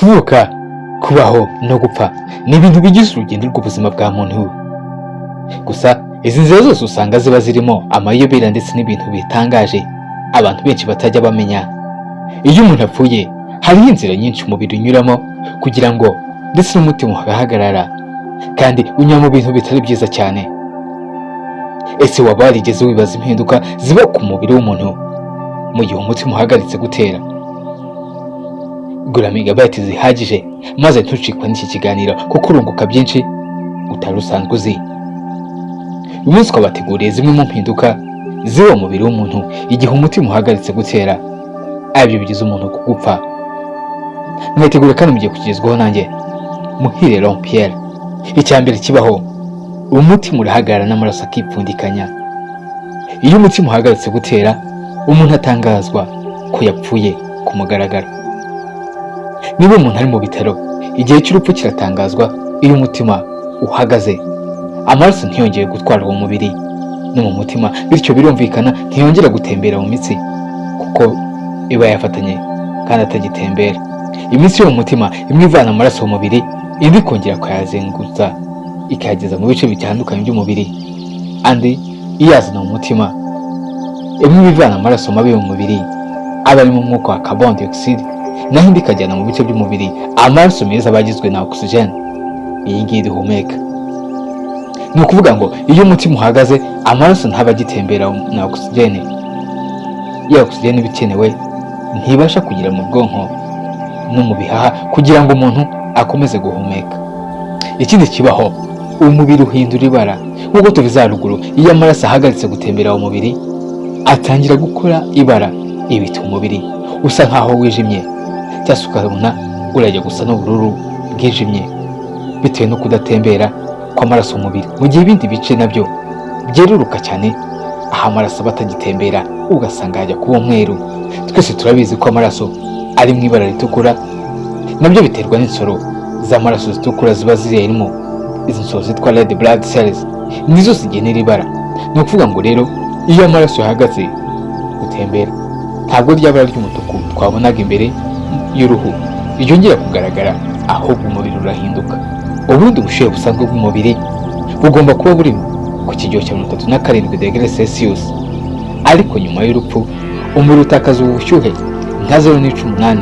Kuvuka, kubaho no gupfa ni ibintu bigize urugendo rw'ubuzima bwa muntu. Gusa izi nzira zose usanga ziba zirimo amayobera ndetse n'ibintu bitangaje abantu benshi batajya bamenya. Iyo umuntu apfuye, hariho inzira nyinshi umubiri unyuramo kugira ngo ndetse n'umutima ugahagarara, kandi unyura mu bintu bitari byiza cyane. Ese waba warigeze wibaza impinduka ziba ku mubiri w'umuntu mu gihe umutima uhagaritse gutera? Gura megabyte zihagije maze ntucikwe n'iki kiganiro, kuko urunguka byinshi utari usanzwe uzi. Uyu munsi twabateguriye zimwe mu mpinduka ziba mu mubiri w'umuntu igihe umutima uhagaritse gutera, aribyo bigize umuntu ku gupfa. Mwitegure kandi mugiye kugezwaho nanjye, Muhire Jean Pierre. Icya mbere kibaho, umutima urahagarara n'amaraso akipfundikanya. Iyo umutima uhagaritse gutera, umuntu atangazwa ko yapfuye ku mugaragaro. Niba umuntu ari mu bitaro, igihe cy'urupfu kiratangazwa iyo umutima uhagaze, amaraso ntiyongere gutwarwa mu mubiri no mu mutima. Bityo birumvikana, ntiyongera gutembera mu mitsi kuko iba yafatanye kandi atagitembera. Imitsi yo mu mutima imwe ivana amaraso mu mubiri, indi ikongera kuyazengurutsa ikayageza mu bice bitandukanye by'umubiri, andi iyazana mu mutima. Imwe iba ivana amaraso mabi mu mubiri aba arimo umwuka wa carbon dioxide, naho indi ikajyana mu bice by'umubiri amaraso meza aba agizwe na oxygen, iyi ngiyi duhumeka. Ni ukuvuga ngo iyo umutima uhagaze, amaraso ntaba agitembera na oxygen. Iyo oxygen iba ikenewe ntibasha kugera mu bwonko no mu bihaha kugira ngo umuntu akomeze guhumeka. Ikindi kibaho, umubiri uhindura ibara. Nk'uko tubizi haruguru, iyo amaraso ahagaritse gutembera mu mubiri, atangira gukora ibara. Ibi bituma umubiri usa nkaho wijimye, cyangwa se ukabona urajya gusa n'ubururu bwijimye bitewe no kudatembera kw'amaraso mu mubiri, mu gihe ibindi bice nabyo byeruruka cyane aho amaraso aba atagitembera, ugasanga yajya kuba umweru. Twese turabizi ko amaraso ari mu ibara ritukura. Nabyo biterwa n'insoro z'amaraso zitukura ziba zirimo. Izi nsoro zitwa red blood cells nizo zigenera ibara. Ni ukuvuga ngo rero iyo amaraso yahagaze gutembera, ntabwo rya bara ry'umutuku twabonaga imbere y'uruhu ryongera kugaragara, ahubwo umubiri urahinduka. Ubundi ubushyuhe busanzwe bw'umubiri bugomba kuba buri ku kigero cya 37 degere Celsius, ariko nyuma y'urupfu umubiri utakaza ubu bushyuhe nka 0.8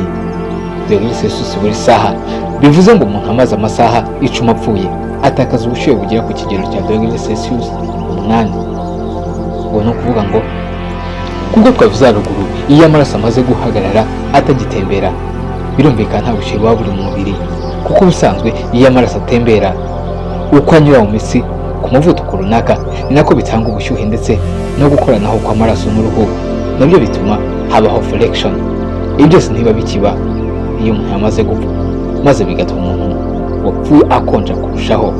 degere Celsius buri saha. Bivuze ngo umuntu amaze amasaha 10 apfuye atakaza ubushyuhe bugera ku kigero cya degere Celsius 8. Ubwo ni ukuvuga ngo, nk'uko twavuze haruguru, iyo amaraso amaze guhagarara atagitembera, birumvikana nta bushyuhe buba buri mu mubiri, kuko ubusanzwe iyo amaraso atembera, uko anyura mu mitsi ku muvuduko runaka ni nako bitanga ubushyuhe, ndetse no gukoranaho kw'amaraso n'uruhu nabyo bituma habaho friction. Ibi byose ntibiba bikiba iyo umuntu yamaze gupfa, maze bigatuma umuntu wapfuye akonja kurushaho.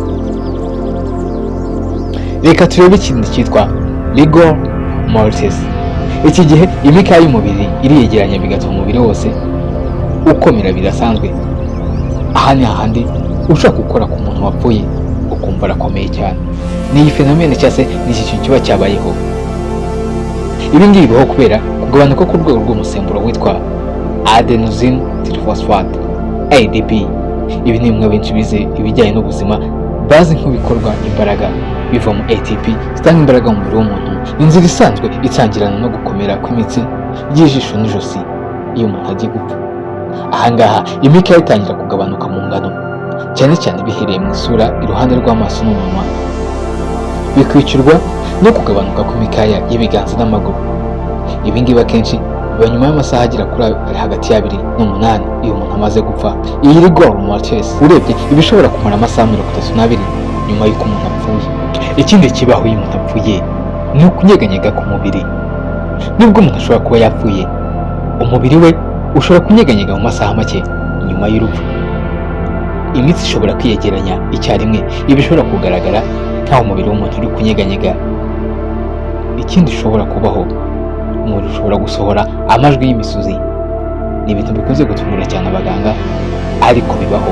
Reka turebe ikintu cyitwa rigor mortis. Iki gihe imikaya y'umubiri iriyegeranya, bigatuma umubiri wose ukomera bidasanzwe. Aha ni hahandi ushobora gukora ku muntu wapfuye ukumva arakomeye cyane. Ni iyi phénomène cyangwa se ni iki kintu kiba cyabayeho. Ibi ngibi bibaho kubera kugabanuka k'urwego rw'umusemburo witwa adenosine triphosphate, ADP. Ibi ni bimwe benshi bize ibijyanye n'ubuzima bazi nk'ibikorwa imbaraga biva mu ATP zitanga imbaraga mu mubiri w'umuntu. Inzira isanzwe itangirana no gukomera kw'imitsi y'ijisho n'ijosi iyo umuntu agiye gupfa. Ahangaha imikaya itangira kugabanuka mu ngano, cyane cyane bihereye mu isura, iruhande rw'amaso n'umunwa, bikurikirwa no kugabanuka kw'imikaya y'ibiganza n'amaguru. Ibi ngibi akenshi biba nyuma y'amasaha agera kuri ari hagati ya 2 n'8 iyo umuntu amaze gupfa. Iyi rigor mortis urebye iba ishobora kumara amasaha 32 nyuma y'uko umuntu apfuye. Ikindi kibaho iyo umuntu apfuye ni ukunyeganyega ku mubiri. Nubwo umuntu ashobora kuba yapfuye, umubiri we ushobora kunyeganyega mu masaha make nyuma y'urupfu. Imitsi ishobora kwiyegeranya icyarimwe. Ibi bishobora kugaragara nk'aho umubiri w'umuntu uri kunyeganyega. Ikindi ushobora kubaho, umubiri ushobora gusohora amajwi y'imisuzi. Ni ibintu bikunze gutungura cyane abaganga, ariko bibaho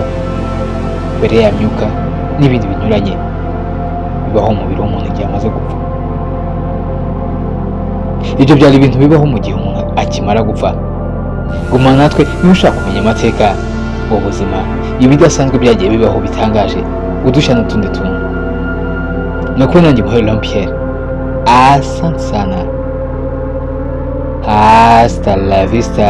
mbere ya myuka n'ibindi binyuranye bibaho mu mubiri w'umuntu igihe amaze gupfa. Ibyo byari ibintu bibaho mu gihe umuntu akimara gupfa. Gumana natwe niba ushaka kumenya amateka. Ubuzima, ibidasanzwe byagiye bibaho bitangaje, udushya n'utundi tuntu. Ni ukuri nanjye Muhire Pierre, asante sana, hasta la vista.